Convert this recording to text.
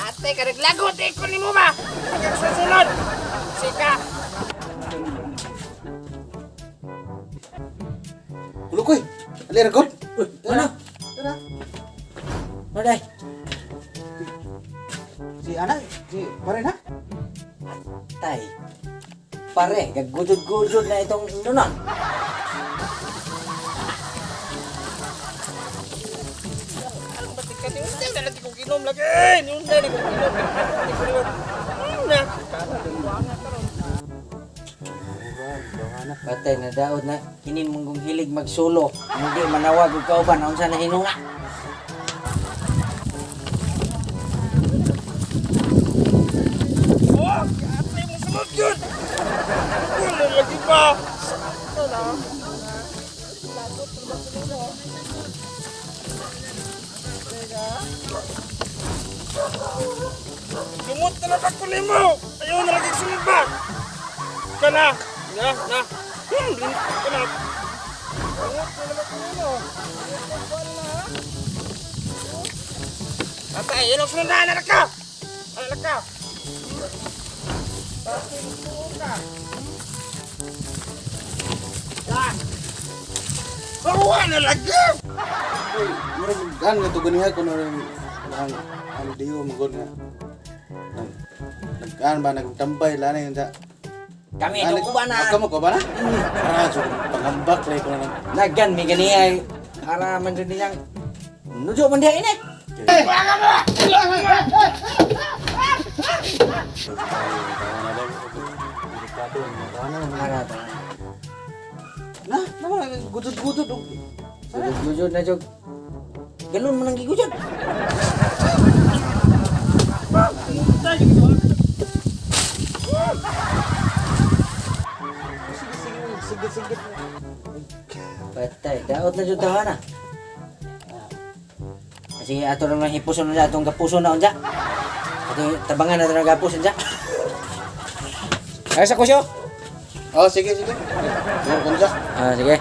Ate, karaglagot eh ko ni mo ba? Sige, susunod. Sika. Kulo koy. Ali ra god. Uy, ano? Tara. Ano day? Si ana, si pare na. Tay. Pare, gagudod-gudod na itong nunon. Ang batik ka ni Unday, na lagi kong ginom lagi. Ni Unday, ni kong ginom. Ni kong ginom. Na. Patay na daot na kini mong hilig magsulo. Hindi manawag og kauban unsa na hinunga. Oh, ate mo sunod yun. Wala lagi pa. Wala. Lumot na lang ako nimo. Ayaw na lagi sunod ba? Kana. Na, na. Kana. Lumot na lang ako nimo. Atay, ilong sunod na, anak ka. Anak ka. Bawa na lagi! Uy, murag gan nga to ganiha ko na rin ang ang diyo mo god nga. Nag nagkaan ba nagtambay lani unsa. Kami itong uban na. Ako mo ko ba na? Para so pangambak lay ko na lang. Naggan mi gani ay ara man jud niyang nujo man diha ini. Ara ta. Na, naman gudod-gudod og Gudod-gudod na jud. Galon man ang gigudod. Sige sige sige sige. Patay, daot na jud tawa na. Sige, ato lang lang hipuson na atong gapuson na unja. Ato tabangan na ng gapos unja. Ay sa kusyo. Oh, sige sige. Murag unsa. Ah, sige.